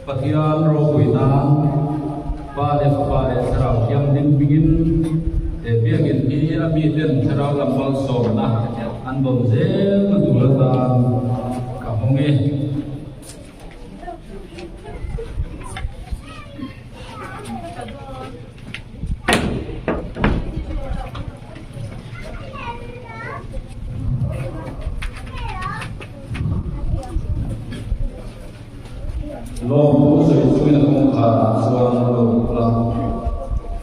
Pathian ropui nan Pa leh Fapa leh Thlarau Thianghlim hmingin he biakinn hi a miten Thlarau lam malsawmna an dawn zel na tur atan ka hawng e. Lawm thu sawi chungin a kawngkharah chuan lo lut la,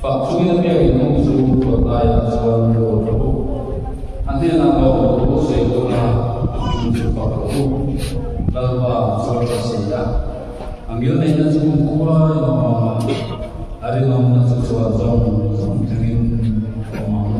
fak chungin a biakin awm chu kawt laiah chuan lo rawh u. A hnenah lawm thu sawi tura a hming chu fak rawh u. Lalpa chuan ka si a, a ngilneihna chu kumkhuain a awm ang a, a rinawmna chu chhuan zawng zawng thlengin a awm ang.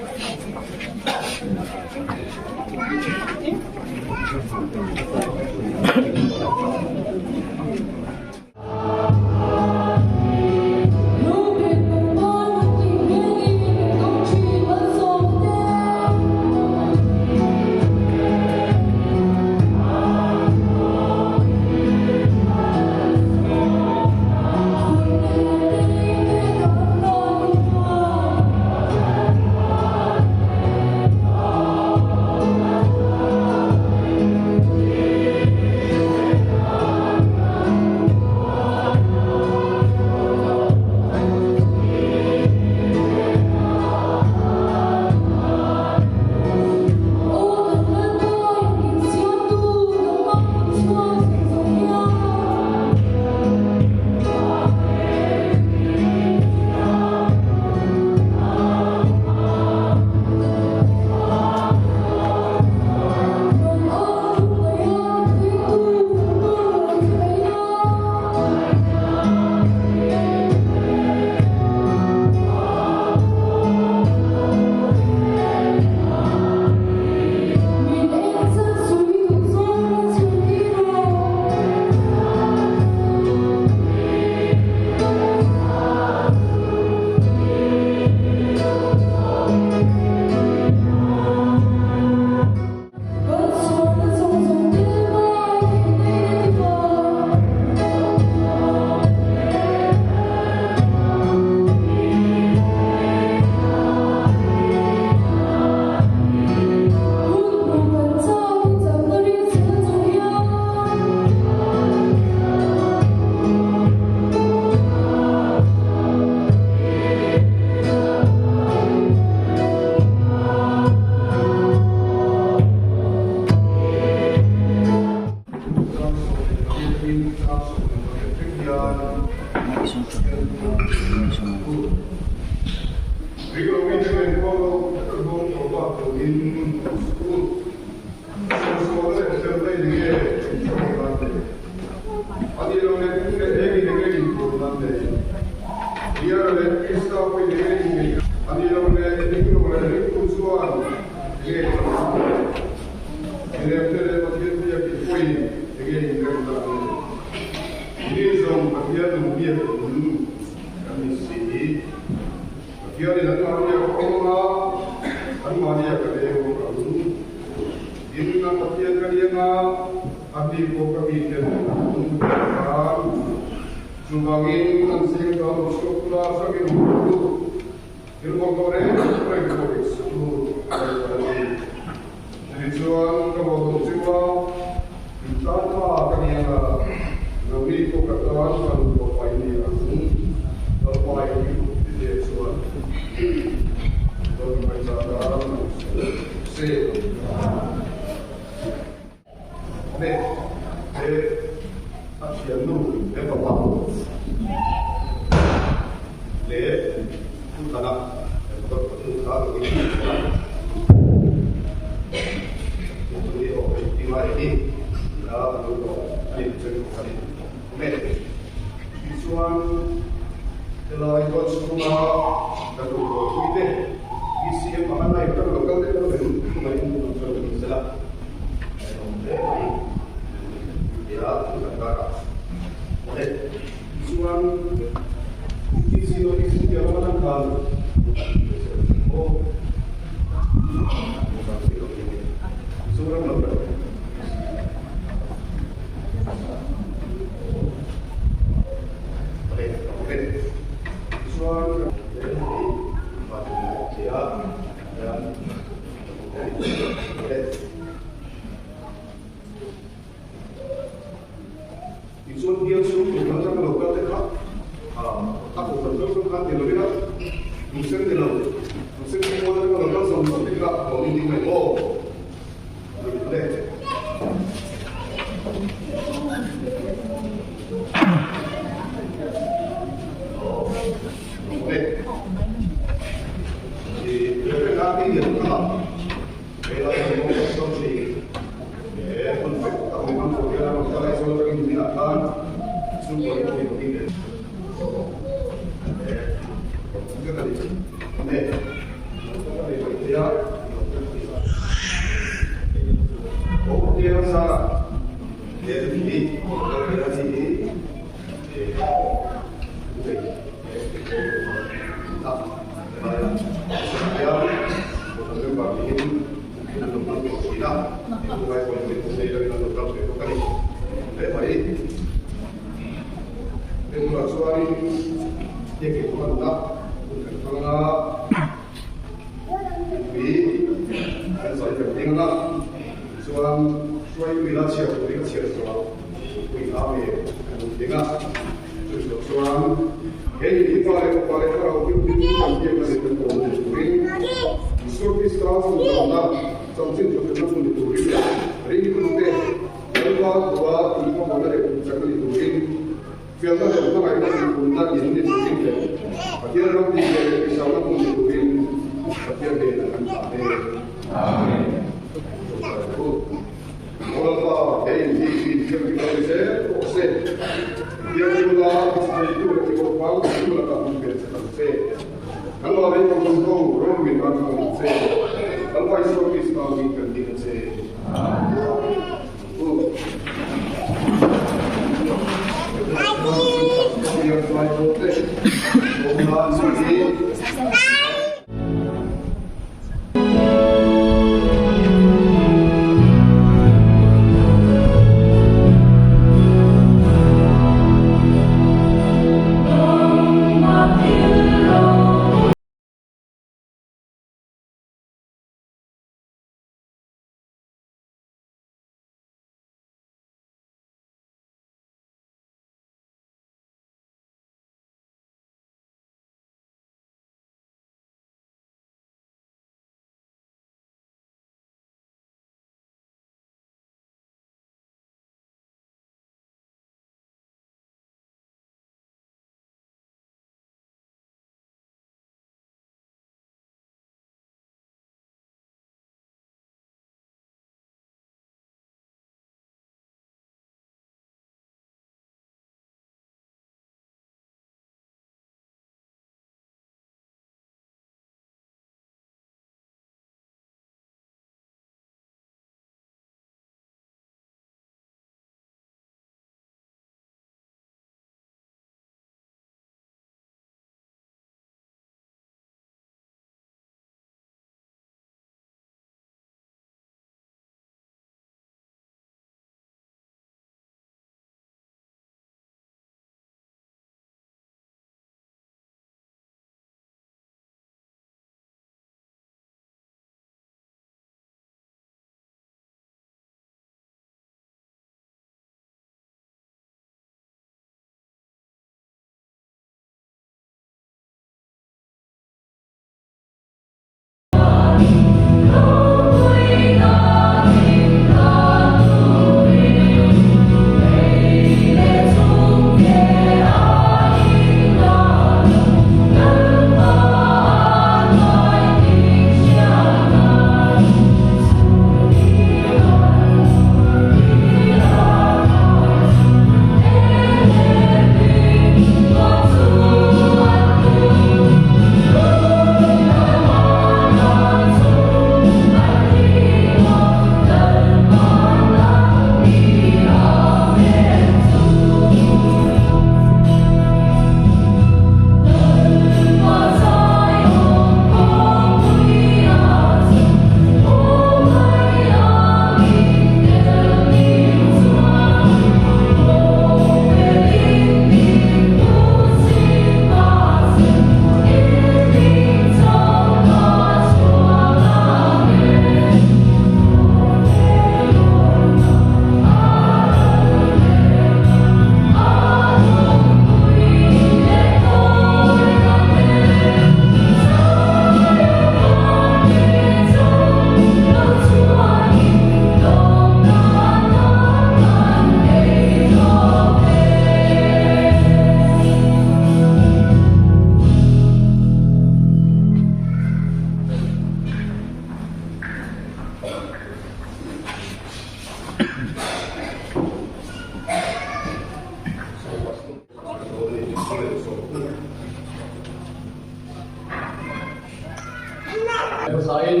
Hmasain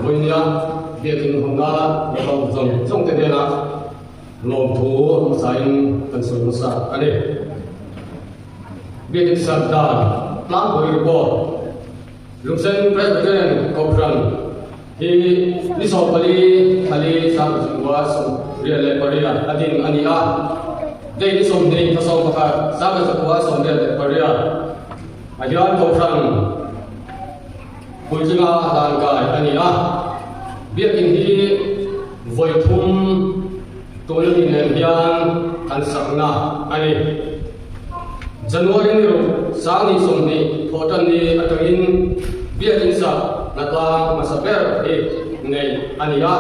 vawinia biakin hawnna lawm zawng zawng te hnenah lawmthu hmasain kan sawi hmasa a ni. Biakin sak dan tlangpui report Lungsen Presbyterian Kohhran hi ni 14 thali sang 18 98 a din a ni a. Date ni 20 thla 11 1988 ah hian Kohhran puitlinga hlan kai a ni a. Biakin hi vawi thum tuna ni nen hian kan sakna a ni. January ni ruk sang ni 20 thawhtan ni atangin biakin sak hna tlang hmasa ber hi nei a ni a.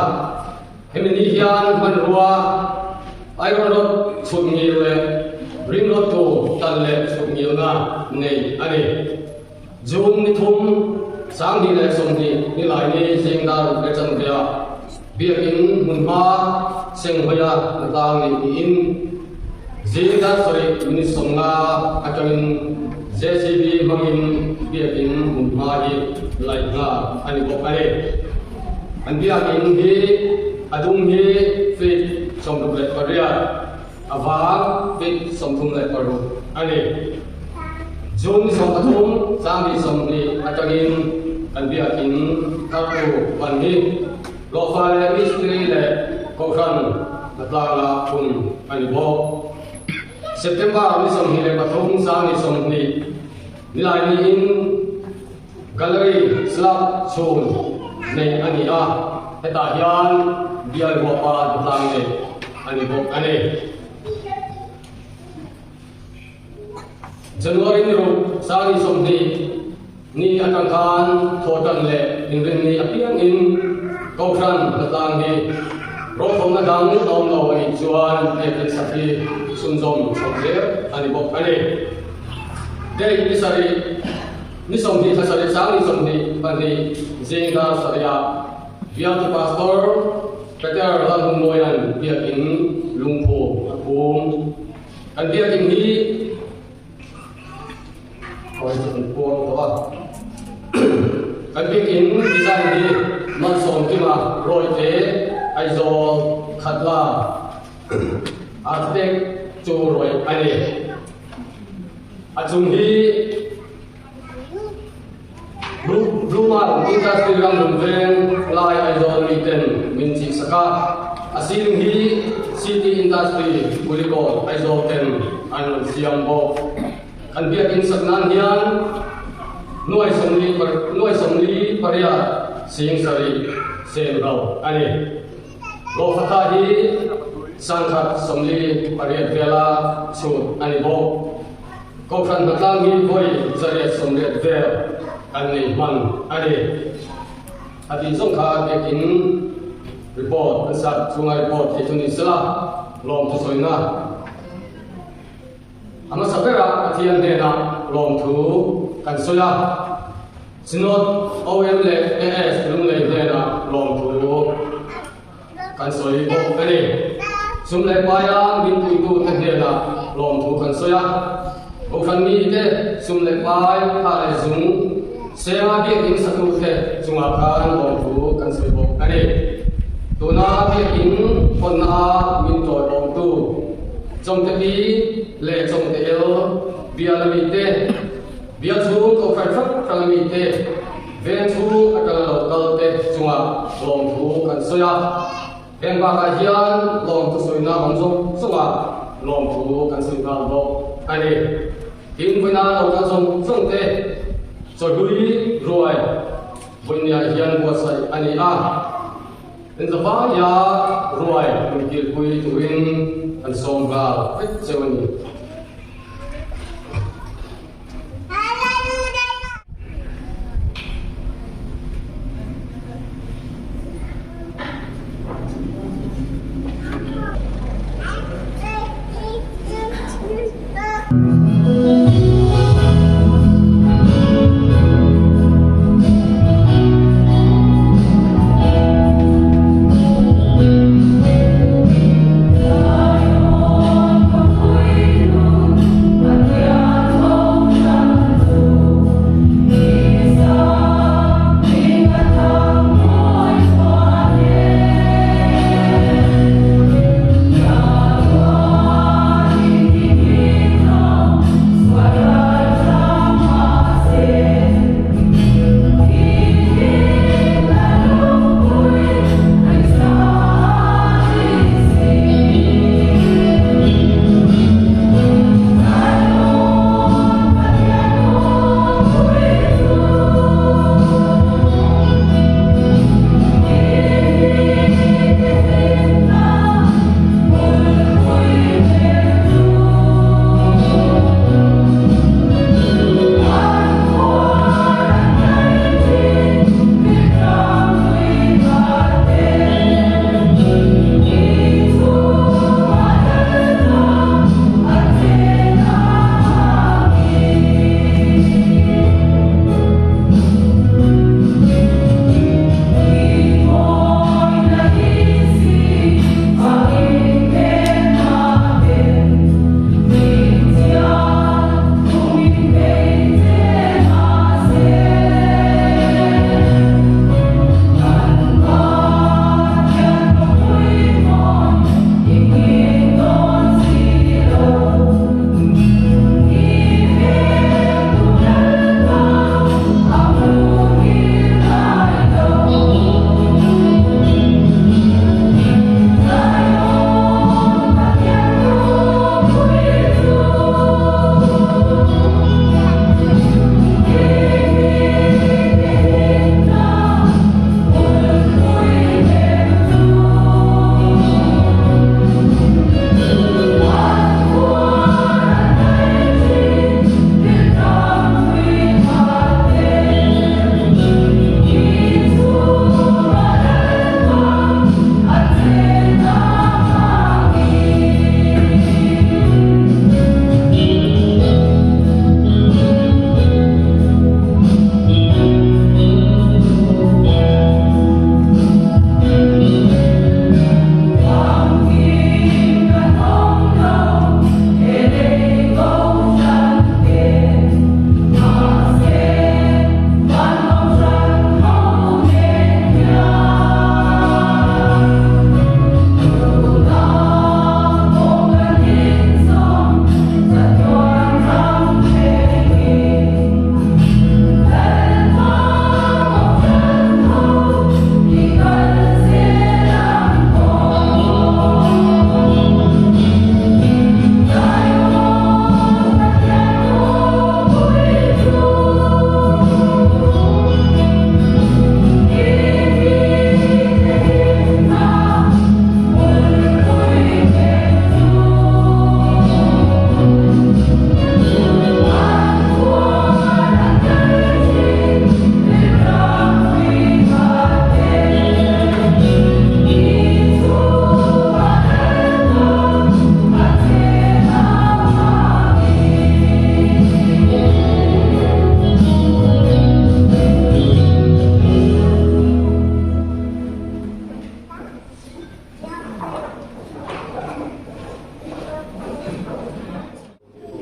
Hemi ni hian hmanrua iron rod chhut ngil leh ring rod tur tan leh chhut ngilna nei a ni. June ni 3 2020 ni lai ni zingdar ruk le chanve-ah biakin hmunhma Senghawi-a hna tlang nei niin zingdar 7 minute 50 atangin JCB hmangin biakin hmunhma hi laih nghal a ni bawk a ni. An biakin hi a dum hi feet 68, a vang feet 36 a ni. June 13 2020 atangin kan biakin thartu ban hi hlawhfa leh mistiri leh kohhran hnatlangah phun a ni bawk. September ni 23 2020 nilai niin Gallery slab chhun nei a ni a, hetah hian bial huapa hnatlâng nei a ni bawk a ni. January ni ruk 2020 ni atang khan thawhtan leh inrinni apiangin Kohhran hnatlâng hi rawthawmna dang a awm lo a nih chuan biakin sak hi chhunzawm chho zel a ni bawk a ni. Date ni sarih ni 20 thla sarih 2022 zing dar sarihah bialtu Pastor Peter Lalhunmawia'n biakin lungphu a phum. Kan biakin hi hawi chu kan puang tawh a. Kan biakin design hi Malsawmkima Rawite Aizawl Khatla architect chu rawih a ni. A chung hi Blue Industry ram lung veng lai Aizawl mi ten min chih sak a, a ceiling hi City Industry Kulikawn Aizawl ten an rawn siam bawk. Kan biakin sak nan hian nuai 48 sing sarih sen ro a ni. Hlawhfata hi 148 vela chhut a ni bawk. Kohhran hnatlang hi vawi 180 vel kan nei hman a ni. A tih zawng kha biakin report an sak chunga report thei chu ni sela lawmthu sawina a hmasa berah Pathian hnenah lawmthu kan sawi a. Synod OM leh AS Lunglei hnenah lawmthu kan sawi bawk a ni. Sum leh paia min puitute hnenah lawmthu kan sawi a. Kohhran mite sum leh pai tha leh zung senga biakin satute chungah khan lawmthu kan sawi bawk a ni. Tuna biakin hawnna min tawiawmtu Chawngte Pi leh Chawngte El bial mite, bial chhung kohhran hrang hrang mite, veng chhung atanga lo kal te chungah lawmthu kan sawi a. Heng bakah hian lawmthu sawina awm zawng zawngah lawmthu kan sawi nghal bawk a ni. Tin, vawiina lo kal zawng zawng te chawhlui ruai vawinia hian buatsaih a ni a. Inzavaia ruai min kilpui turin kan sawm nghal vek cheu a ni.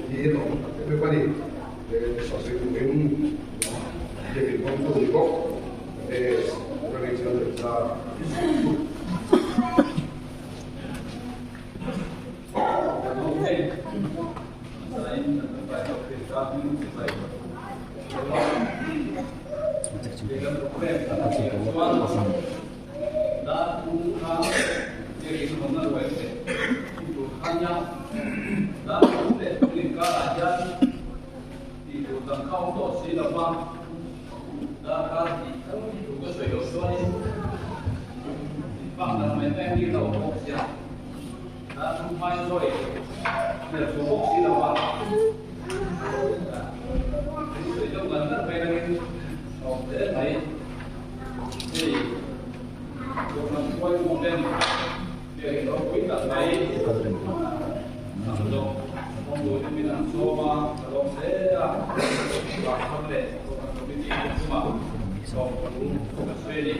hi a awm tak em em a ni. Sawi turin biakin hawngtu ni bawk ka ring chuan leh ta. Tih tur dang kha awm tawh si lo va, darkar hnih tal hi thu ka sawi loh chuanin min fak dan mai mai ang hi ka awm bawk sia, dar thum hmain sawi hmel chhuah bawk si lo va, min sawi deuh ngat ngat mai langin a awm hle mai. Hei Kohhran hruaitu ten biakin ropui tak mai ang zawk awm turin min an sawm a, ka lawm hle a, Vangtham leh Kohhran Committee te chungah sawm thu ka sawi a ni.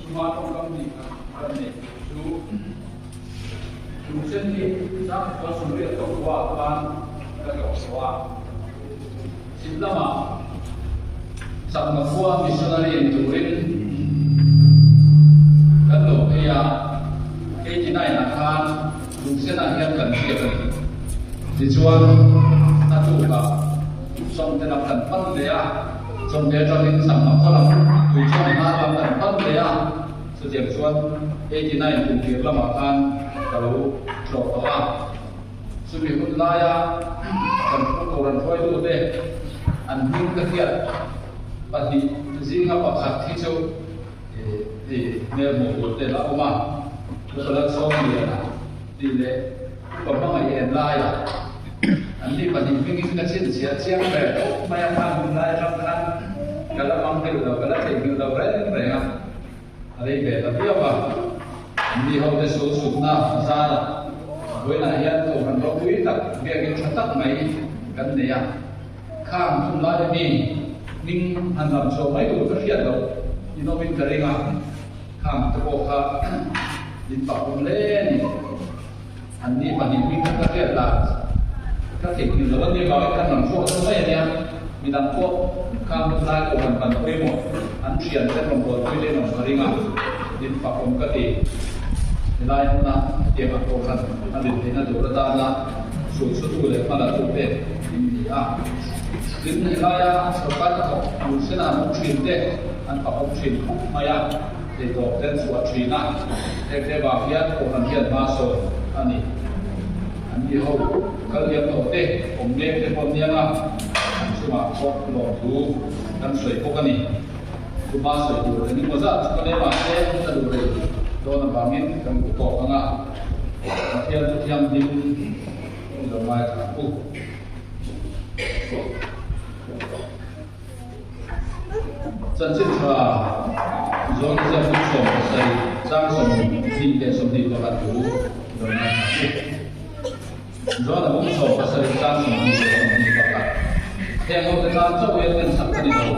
Chunga tawngkam hnih khat kan neih tur chu Lungsen hi Sang Khual Sumriat Tawkkhua khan ka tlawh tawh a. Chhim lamah Chakma khua missionary ni turin kan lo phei a, 89 ah khan Lungsenah hian kan hriat a ni. Tichuan a tukah Chawngte lam kan pan leh a, Chawngte atangin Chakma khaw lam Tuichawng hnar lam kan pan leh a, chutiang chuan 89 kum tir lamah khan ka lo tlawh tawh a. Chumi hun laia kan kohhran hruaitute an hming ka hriat pahnih zinga pakhat hi chu hei hmel hmuh tur te la awm a, Upa Lalsawmliana tih leh Upa Hmangaih en laia an ni pahnih hmingin ka chhinchhiah chiang ve khawp mai a, khan hun lai atang khan ka la manghilh lo, ka la theihnghilh lo reng reng a. A rei ve ta viau a, mi ho te sul sutna zara vawiinah hian kohhran ropui tak biakin tha tak mai kan nei a. Khang hun laia mi hming han lam chhuah mai tur ka hriat loh inawmin ka ring a, khang te pawh kha in pak awm hle a ni. Anni pahnih hming kha ka hriat dan ka theihnghilh lo a nia vangin kan rawn chhuak nasa mai a nia, midang pawh khang hun lai pawh han ban pawimawh an thian te rawn bualpui leh nawm ka ring a, in fak awm ka ti. Helai hmuna hetiang a kohhran a din theihna tur atana sulsutu leh hmalatu te in ni a, tin helaia sorkar hnathawk hmuhsena an awm thin te an fak awm thin khawp mai a. Theihtawp ten chhuah thin a, heng te vang hian kohhran hian hma sawn a ni. An ni ho kal liam tawh te, awm mek te pawh an niang a, an chungah pawh lawmthu kan sawi bawk a ni. Chuma sawi tur eng emaw zat chu ka nei mahse ka duh rei dawn avangin kan duh tawk ang a, Pathian chu thianghlim ni lo ngaithla ang u. Chanchin tha zawn ziak hming 17 chang 20 leh 21 thu lo ngaithla ang u. Zawn a bung 17 chang 20 leh 21. Heng ho te tan chauh hian min sak a ni lo,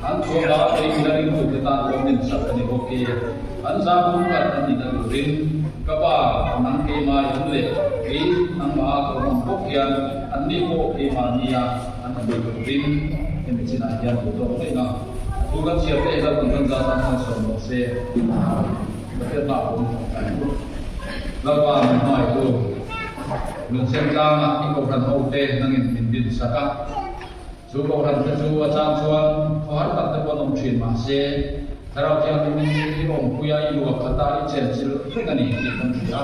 an thu avanga kei mila ringtu te tan pawh min sak a ni bawk e. An zam hung khat an nihna turin ka pa nang keimah i awm leh kei nangmah a ka awm ang bawk hian anni pawh keimah nia An awm rih turin hemi chinah hian duh tawk daih a, thu kan chhiar te hi Lalpan kan zat tan malsawm rawh se. Pathian hma pawh min tawngtai ang. Lalpa min hmangaihtu, lungsen tlanga i kohhran ho te nangin min din sak a, chu kohhran te chu a chang chuan khawhar tak te pawh an awm thin mahse Thlarau Thianghlimin i awmpui a, i luah khat a, i chenchilh reng a ni tih kan hria.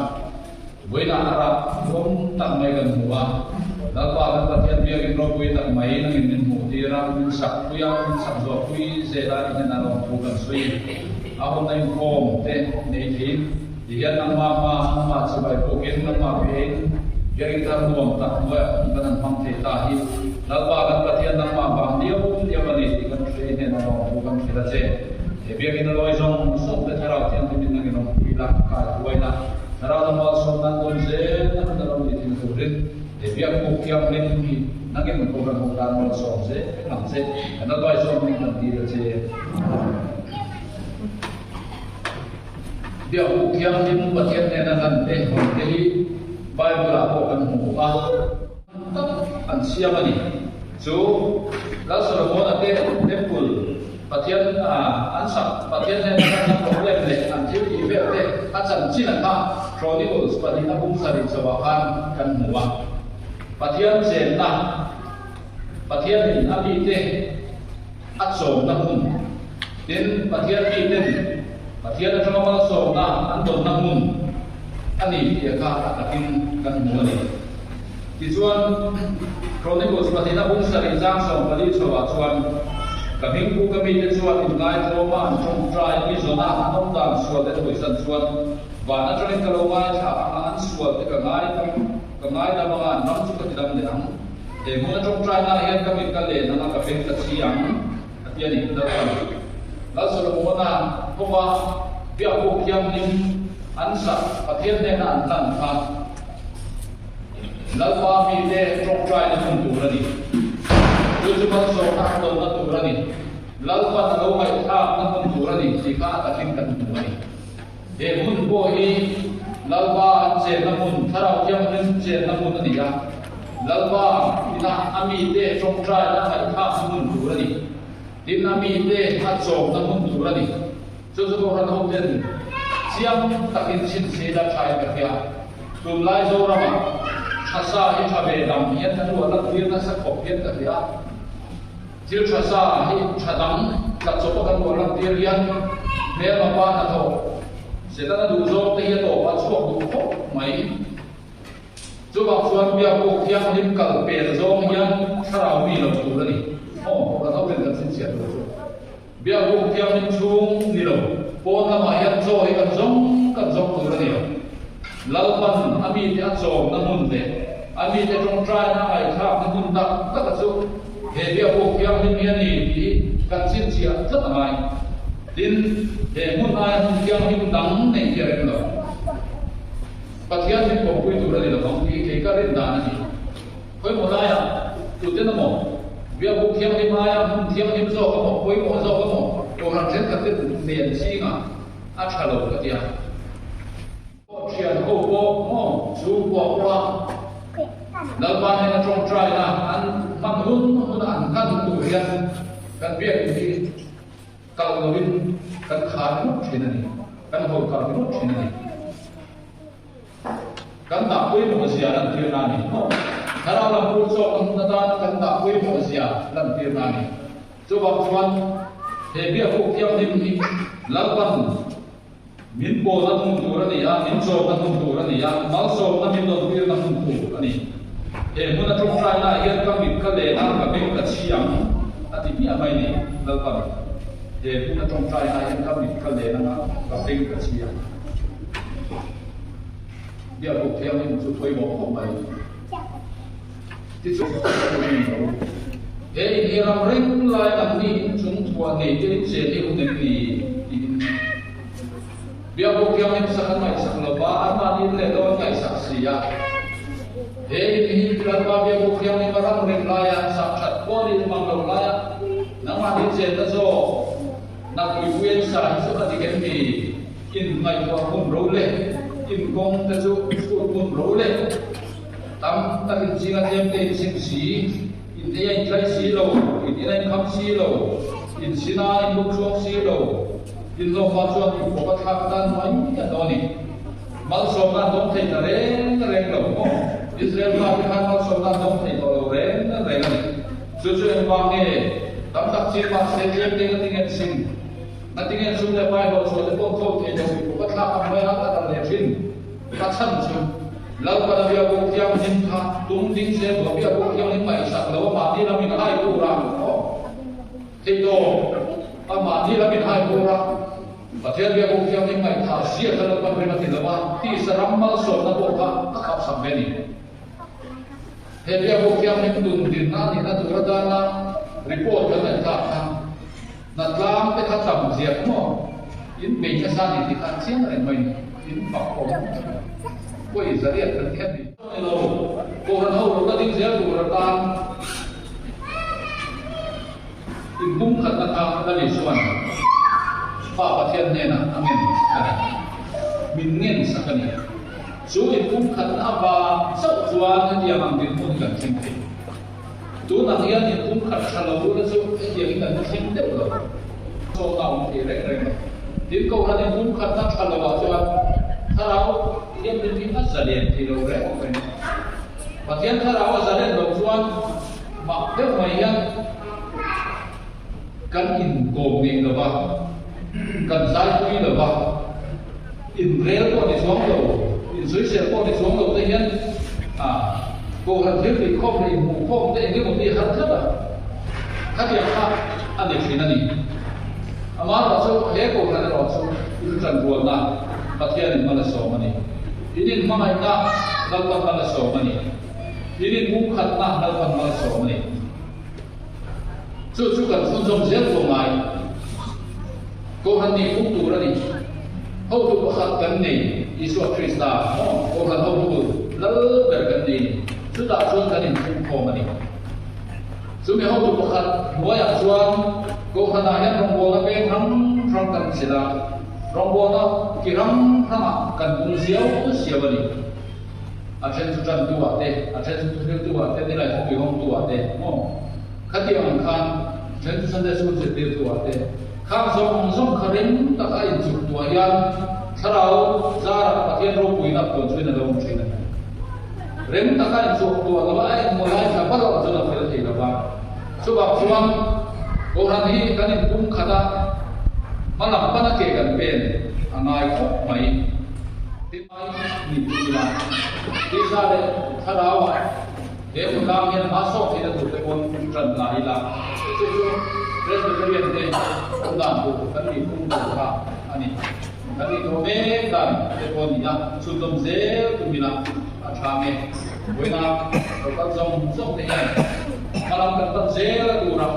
Vawiinah a rah rawng tak mai kan hmu a, Lalpa kan Pathian biakin ropui tak mai nangin min hmuh tir a, min sak pui a, min sak zawh pui zel a i hnenah lawmthu kan sawi. A hunna inkhawm te nei theiin tihian nangmah hma nangmah chibai pukin nangmah biain biakin thar nuam tak hnuaiah hun kan han hmang thei ta hi Lalpa kan Pathian nangmah vang liau liau a ni tih kan hria i hnenah lawmthu kan hrilh a che. He biakin a lawi zawng zawng te Thlarau Thianghlimin nangin awmpui la, kai huaina. Thlarau lam malsawm nan dawn zel a hun a lo nih thil turin he biakbuk thianghlim hi nangin Kohhran ho tan malsawm zel ang che. Kan Lalpa Isua hming kan dil a che. Biakbuk thianghlim Pathian hnena hlan te hawn te hi. Bible-ah pawh kan hmu a. Tak an siam a ni. Chu Lal Solomona te Temple Pathian an sak, Pathian hnena hlanna problem leh an thil tih vel te a chanchin a kha Chronicles pahnihna bung sarih chauhah khan kan hmu a. Pathian chenna, Pathianin a mite a chawmna hmun, tin Pathian miten Pathian atanga malsawmna an dawnna hmun a ni tih kha a takin kan hmu a ni. Tichuan, Chronicles pahnihna bung sarih zang 14 chhoah chuan, Ka hmingpu ka mite chuan inngaitlawma an tawngtai mi zawna an awm dan sual te thuisan chuan van atangin ka lo ngaithla anga an sual te ka ngaidam ka ngaidam anga an ram chu ka tidam leh ang. He hmuna tawngtaina hian ka mit ka len anga ka beng ka chhi ang, a ti a ni. Lalpan Lal Solomona hova biakbuk thianghlim an sak Pathian hnena an hlan kha Lalpa mite tawngtaina hmun tur a ni. Chu chu malsawmna an dawnna tur a ni. Lalpan a lo ngaihthlakna hmun tur a ni tih kha a takin kan hmu a ni. He hmun pawh hi Lalpa an chenna hmun, Thlarau Thianghlim chenna hmun a ni a. Lalpa ina a mite tawngtaina ngaihthlakna hmun tur a ni. Tin, a mite a chawmna hmun tur a ni. Chu chu Kohhran hoten chiang takin chhinchhin a thain ka hria. Tunlai Zoramah thasa hi tha ve dang hian kan ruah lantir nasa khawp hian ka hria. Thil tha sa hi tha dang tla chawp a kan ruah lantir hian hmelma pa hnathawh Setana duh zawng te hi a tawp a chhuak duh khawp mai. Chuvang chuan Biakbuk thianghlim kal pel zawng hian thlarau mi lo tur a ni. Aw, kan hoten kan chhinchhiah tur chu. Biakbuk thianghlim chhung ni lo, pawn lamah hian chaw hi kan zawng kan zawng tur a ni lo. Lalpan a mite a chawmna hmun leh a mite tawngtaina a ngaihthlakna hmun tak taka chu he Biakbuk thianghlim hi a ni tih hi kan chhinchhiah tlat a ngai. Tin, he hmun aia hmun thianghlim dang neih hi a rem lo. Pathian min pawmpui tur a ni lo vang tih hi kei ka rin dan a ni. Pawimawh laiah tuten emaw, Biakbuk thianghlim aia hmun thianghlim zawk emaw, pawimawh zawk emaw, Kohhran thenkhat te nen zingah a tha lo ka ti a. Thian ho pawh maw chhungkua pawha Lalpa hnena tawngtaina an hman hun huna an hlan tur hian kan biakin hi kalh lovin kan khar ringawt thin a ni, kan hawi kalh ringawt thin a ni. Kan dah pawimawh zia lantirna a ni. Thlarau lam pur chawk a hmun atana kan dah pawimawh zia lantirna a ni. Chuvang chuan he Biakbuk Thianghlim hi Lalpan min pawlna hmun tur a ni a, min chawmna hmun tur a ni a, malsawmna min rawn tirna hmun tur a ni. He hmuna tawngtainaah hian ka mit ka len a, ka beng ka chhi ang a ti hmiah mai ni Lalpan. He hmuna tawngtainaah hian ka mit ka len anga, ka beng ka chhi ang. Biakbuk thianghlim chu pawimawh khawp mai. Tichuan he in hi ram reng lai ang ni in chung thuah nei te in chen hi hun em ni tiin Biakbuk thianghlim sak an ngaihsak lo va, anmahni in leh lo an ngaihsak si a. He in hi Lalpa Biakbuk thianghlim a ram reng laia sak that pawh ni mang lo laia nangmahni chenna zawk Nakpui pui an sa hi chu a dik em ni? In ngaihtuah hmun ro leh in kawng te chu chhut hmun ro leh tam tak in ching a tlem te in chim si, in ei a in tlai si lo, in in a in kham si lo, in sin a in luk chhuak si lo, in lawmah chuan in fawk a thlak tan mai a dawn i malsawmna an dawng thei ta reng reng lo maw? Israel fate khan malsawmna an dawng thei tawh lo reng reng a ni. Chu chu engvang nge tam tak chim mahse tlem te ngatinge an sim? Ngatinge sum leh pai hlawh chhuah te pawh tho thei lo i pawh a thlak ang mai a a dang leh thin. Ka chhan chu Lalpana Biakbuk Thianghlim kha tum ding se duah Biakbuk Thianghlim ngaihsak lo a mahni lam in hai tur a thei tawh a mahni lam in hai tur a Pathian Biakbuk Thianghlim ngaihthah zia kha Lalpan rem a ti lo a tisa ram malsawmna pawh kha a khapsak ve a ni. He Biakbuk Thianghlim tun dinna a nihna tur atana report kan ngaihthlak kha Hnatlang te kha tam ziak maw? In bei nasa ni tih kha chiang reng mai ni. In fak awm pawi zariat kan khen ni. Ni lo, Kohhran ho lo la ding zel tur atan in pumkhatna kha Lali chuan Pa Pathian hnenah a ngen a ni. Min ngen sak a ni. Chu inpumkhatna avang chauh chuan hetiang ang dinhmun hi kan thleng thei. Tunah hian inpumkhat tha lo na chu hetiangin kan thleng deuh lo. Sawtna a awm thei reng reng lo. Tin, Kohhran inpumkhatna tha lovah chuan Thlarau Thianghlim hi a zalen thei lo reng reng. Pathian Thlarau a zalen loh chuan mak deuh mai hian kan inkawm ngei lo va, kan zaipui lo va, inrel pawh ni chuang lo, insawisel pawh ni chuang lo te hian Kohhran thil tih khawm leh inhmuh khawm te eng emaw tih har tlat a, khatiang kha a ni thin a ni. Amaherawh chu he Kohhran erawh chu intanrualna Pathianin mal a sawm a ni. In inhmangaihna Lalpan mal a sawm a ni. In inpumkhatna Lalpan mal a sawm a ni. Chu chu kan chhunzawm zel pawh ngai. Kohhran nih phung tur a ni. Hotu pakhat kan nei, Isua Krista, maw? Kohhran hotu lal ber kan nei ni. Chutah chuan kan inphung khawm a ni. Chumi hotu pakhat hnuaiah chuan Kohhranah hian rawngbawlna peng hrang hrang kan chilh a, rawngbawlna ki hrang hrangah kan pung ziau ziau a ni. A then chu tantu ah te, a then chu thuhriltu ah te, nilai khawpui hawngtu ah te, maw? Khatiang ang khan then chu Sunday School zirtirtu ah te, khang zawng zawng kha rem taka a inchuk tuah hian Thlarau zarah Pathian ropuina puan chuin a lo awm thin a ni. Rem taka inchuk tuah lova a engmaw lai thla bar awm chuan a fel thei lo va. Chuvang chuan Kohhran hi kan inpum khat a, hmalam pana ke kan pen a ngai khawp mai. Ni tih ila, tisa leh thlarauah he khawtlang hian hma sawk theihna tur te pawn tan la ila, chu chu Presbyterian te awm dan tur kan nih phung tur kha a ni. Kan nih tawh mek dan te pawh a ni a, chhunzawm zel tum ila a tha nge. Vawiina lo kal zawng zawng te hian hmalam kan pan zel a tura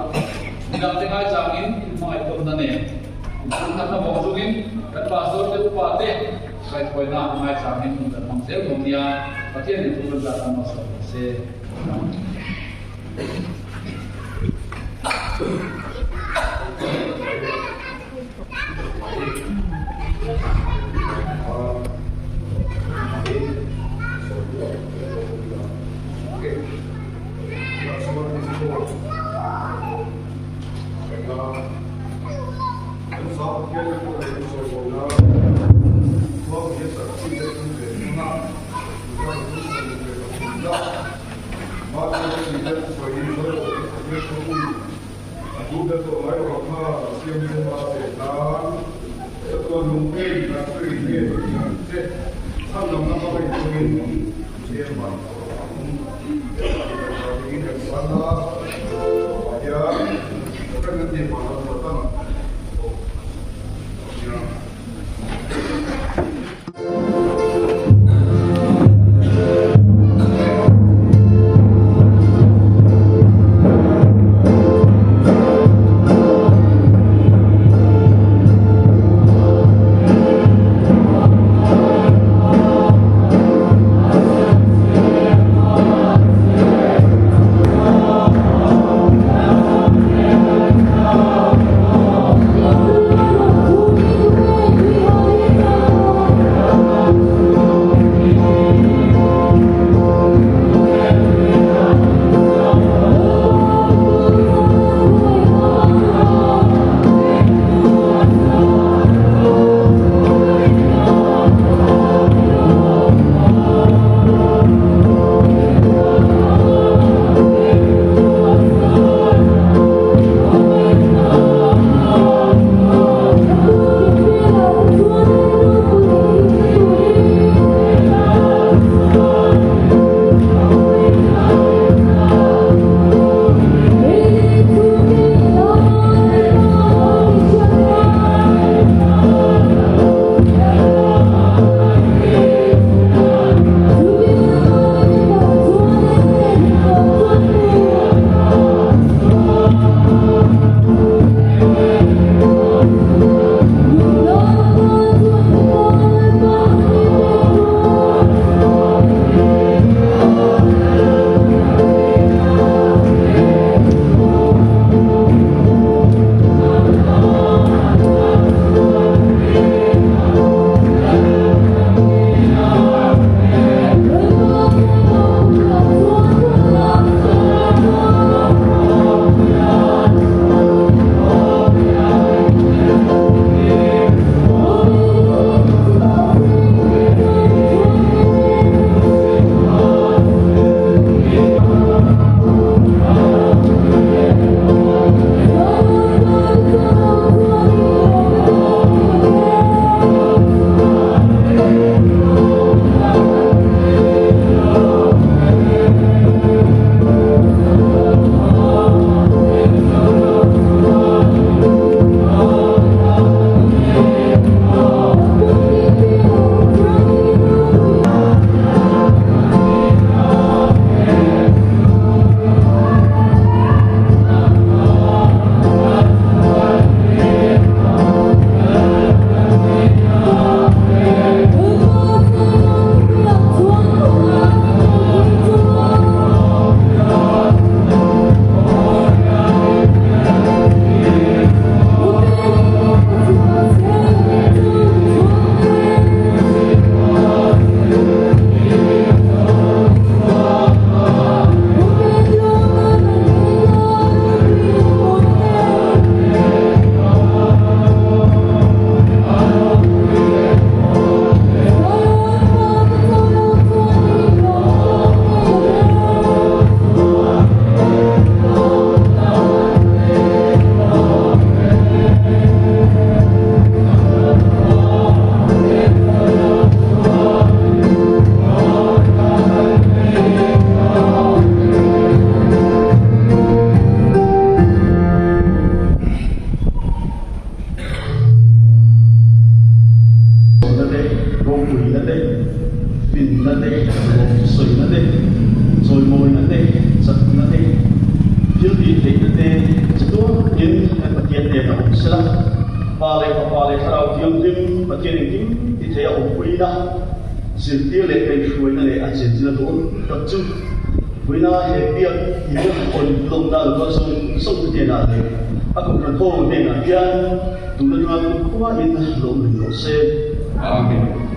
midangte ngaichangin inhmangaihtawnna nen inchhungkhatna vawng chungin kan pastor te upa te Kaihhruaina ngaichangin hun kan hmang zel dawn nia, Pathian in thu kan zat ang malsawm rawh se. Chakna te, thil tih theihna te chatuanin kan Pathian hnenah awm sela, Pa leh Fapa leh Thlarau Thianghlim Pathian engkim ti theia awmpuina, zirtir leh kaihhruaina leh a chenchina duhawm tak chu vawiina he biak in hawn lawmna lo kal zawng zawng te hnenah leh a kohhran ho hnenah hian tun atanga kum khuain lawm reng rawh se. Amen.